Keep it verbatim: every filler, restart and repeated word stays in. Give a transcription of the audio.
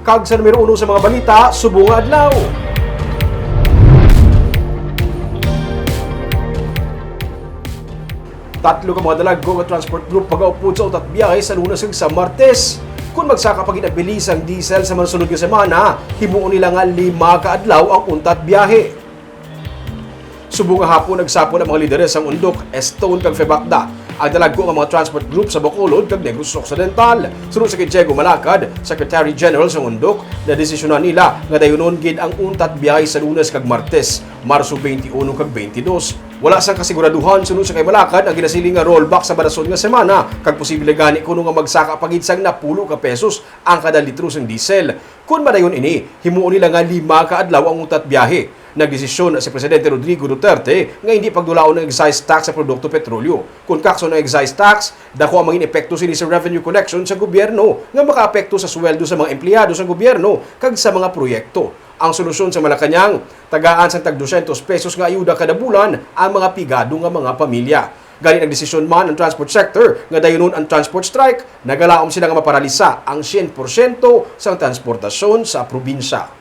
Kag sa numero uno sa mga balita, subong nga adlaw. Tatlo ka mga dalagko nga transport group magaupod sa untat biyahe sa Lunes kag sa Martes. Kon magsaka pa gid ang bilis sang diesel sa mga sunod nga semana, himuon nila nga lima ka adlaw ang untat biyahe. Subong nga hapon, nagsapol ang mga lideres sang Undok, Estone kag Febacda, ang dalagko nga mga transport group sa Bacolod kag Negros Occidental. Suno sa kay Diego Malacad, Secretary General sang Undok, nadesisyonan nila nga dayunon gid ang untat biyahe sa Lunes kag Martes, Marso twenty-one kag twenty-two. Wala sang kasiguraduhan, suno sa kay Malacad, ang ginasiling nga rollback sa badason nga semana, kag posible gani kuno nga magsaka pa gid sang napulo ka pesos ang kada litro sang diesel. Kon madayon ini, himuon nila nga lima ka adlaw ang untat biyahe. Nagdesisyon si Presidente Rodrigo Duterte nga hindi pagdulaon ang excise tax sa produkto petrolyo. Kon kakson ang excise tax, dako ang mangin epekto sini sa revenue collection sa gobyerno nga makaapekto sa sweldo sa mga empleyado sa gobyerno kag sa mga proyekto. Ang solusyon sa Malacañang, tagaan sang tag dosyentos pesos nga ayuda kada bulan ang mga pigado nga mga pamilya. Gani, nagdesisyon man ang transport sector nga dayunon ang transport strike, nagalaom sila nga maparalisa ang syen porsyento sang transportasyon sa probinsya.